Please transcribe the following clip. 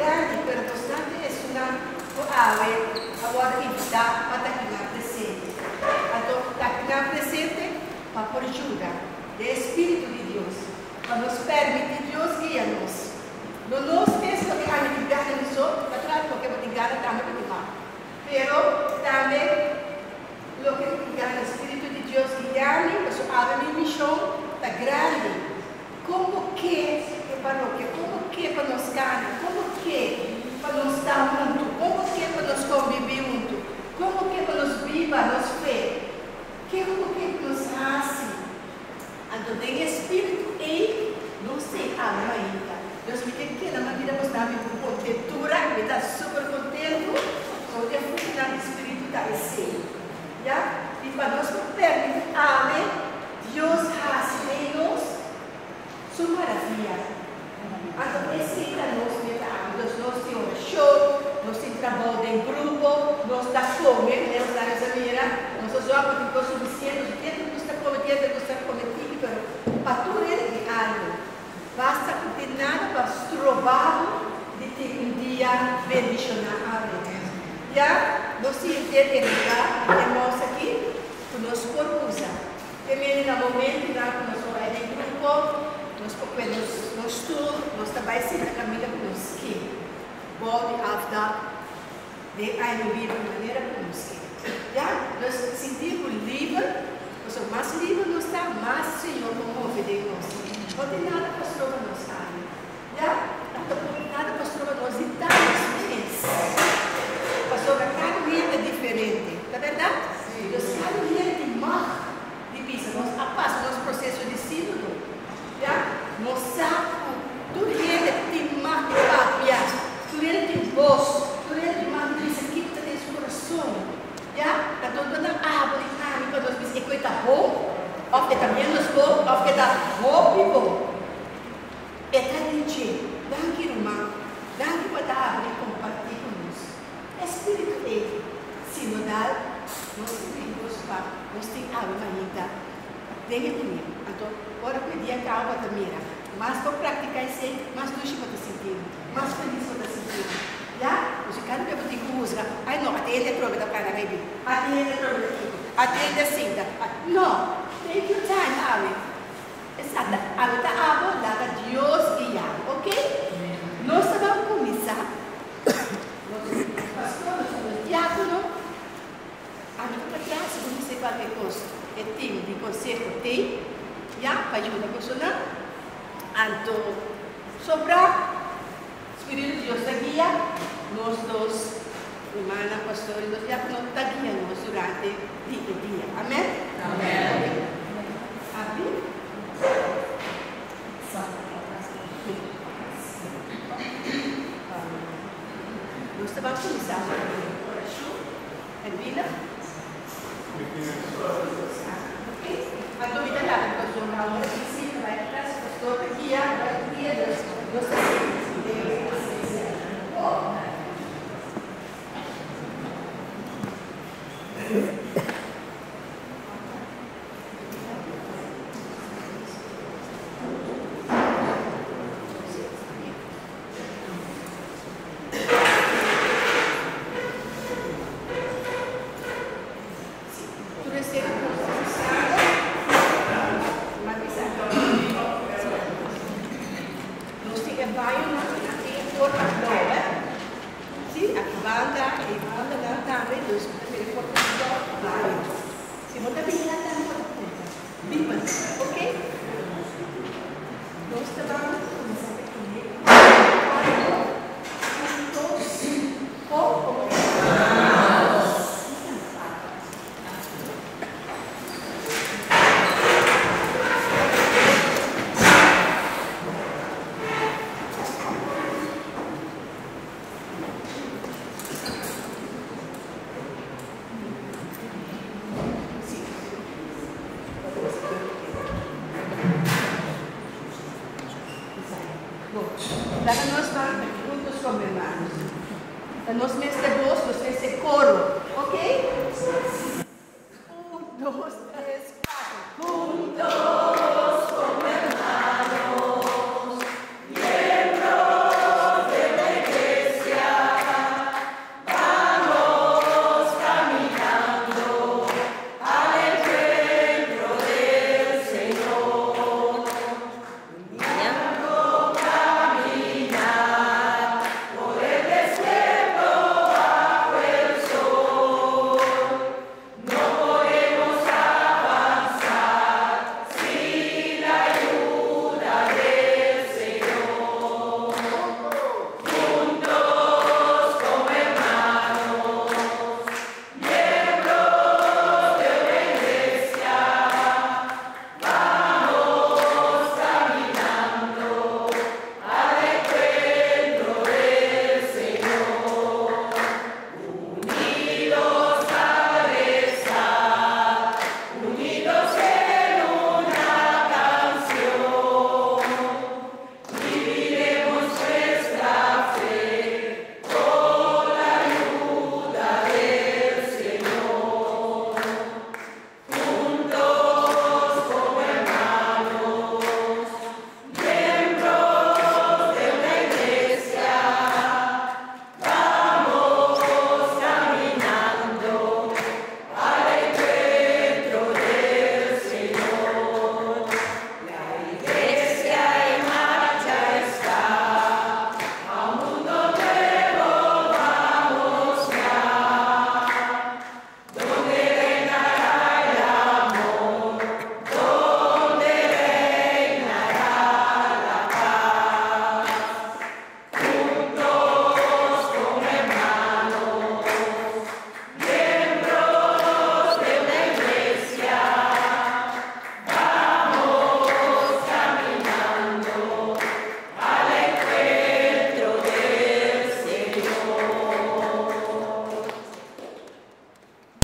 grandi, pero nos nan ta esunnan ku awe a wòrdu invitá pa ta akinan presente. Anto ta akinan presente pa por yuda den e spiritu di Dios, pa nos pèrmití Dios guia nos. No nos mes loke ami tin gana mi so, natural loke bo tin gana tambe bo tin mag. Pero tambe loke mi tin gana spiritu di Dios guia mi, pasobra awe mi mishon ta grandi. Kon bo ke e parokia? Kon bo ke pa nos kana? Kon bo ke pa nos ta huntu? Kon bo ke pa nos konbibí huntu? Kon bo ke pa nos biba nos fe? Kiko bo ke pa nos hasi? Anto den e spiritu ei nos ta e awe mainta. Dios mi ke keda manera bo sta mi ku kontentura, mi ta super kontentu ku e frutonan di spiritu ta esei. Ya, i pa nos por permiti awe Dios hasi den nos su maravia. Anto esei ta nos meta awe. Nos nos tin orashon, nos tin trabou den grupo, nos ta kome, manera nos a mira, nos ta zòrg pa tin kos sufisiente, nos tin ku gusta kome, tin ku gusta kome tiki, pero pa tur hende tin algu. Basta ku tin nada pa stroba bo di tin un dia bendishoná awe. Ya nos tin henter e lugá di e mos aki ku nos por usa. Te mende na momentunan ku nos por bai den grupo, nos por kue nos nos stoel, nos ta bai sinta kaminda ku nos ke, bou di afdak, den aire liber manera ku nos ke. Ya, nos sinti ku liber, pasobra mas liber nos ta, mas Señor por move den nos. No tin nada pa stroba nos awe. Ya, no ta por nada pa stroba nos di ta nos mes. Pasobra kada un hende ta diferente, ta bèrdat? Dus kada un hende tin mag di bisa. Nos a pasa nos proseso di sínodo. Ya, nos sa ku tur hende tin mag di papia, tur hende tin bos, tur hende tin mag di bisa kiko ta den su kurason. Ya, anto no ta abo di ami pa nos bisa e ku e ta bon, òf e ta ménos bon, òf e ta hopi bon. E ta di dje, Danki ruman, danki pa ta habri kompartí ku nos. E spiritu ei sinodal nos tin den nos pa nos tin awe mainta den e union. Anto ora ku e dia kaba bo ta mira, mas bo praktiká esei, mas dushi bo ta sinti bo, mas felis bo ta sinti bo. Ya, pasobra kada bes bo tin ku husga, ai no, ate hende atrobe ta kana ribi, ate hende atrobe ta kiko, ate hende a sinta. No, take your time awe. Esaki awe ta abo, laga Dios guia bo, ok? Nos ta ban kuminsá, nos pastor, nos ta nos diákono, ami ta patras, si bo mester kualke kos, e tim di konseho t'ei, ya, pa yuda bosonan. Anto, sobra Spiritu di Dios ta guia nos dos rumannan, pastor i nos diákono ta guia nos durante di e dia. Amèn? Amèn. Abi? Nos ta ban kuminsá ku orashon. Edwina? Ok. Anto mi ta laga pastor awor aki si ta bai atras. Pastor ta guia, bai guia nos. Nos ta sigui den e presencia. Bo? Tur esei ku usado Nos tin e bañonan i nan tin e porta blou, eh? Si, aki banda, ei bandanan tambe, dus bo ta mira e porta blou, baño. Si bo ta bini nan tambe bo ta puntra. Biba, ok? Nos ta ban kuminsá ku e promé kanto, Juntos como hermanos. Laga nos ban juntos como hermanos. Ta nos mester bos, nos mester coro. Ok? Un, dos.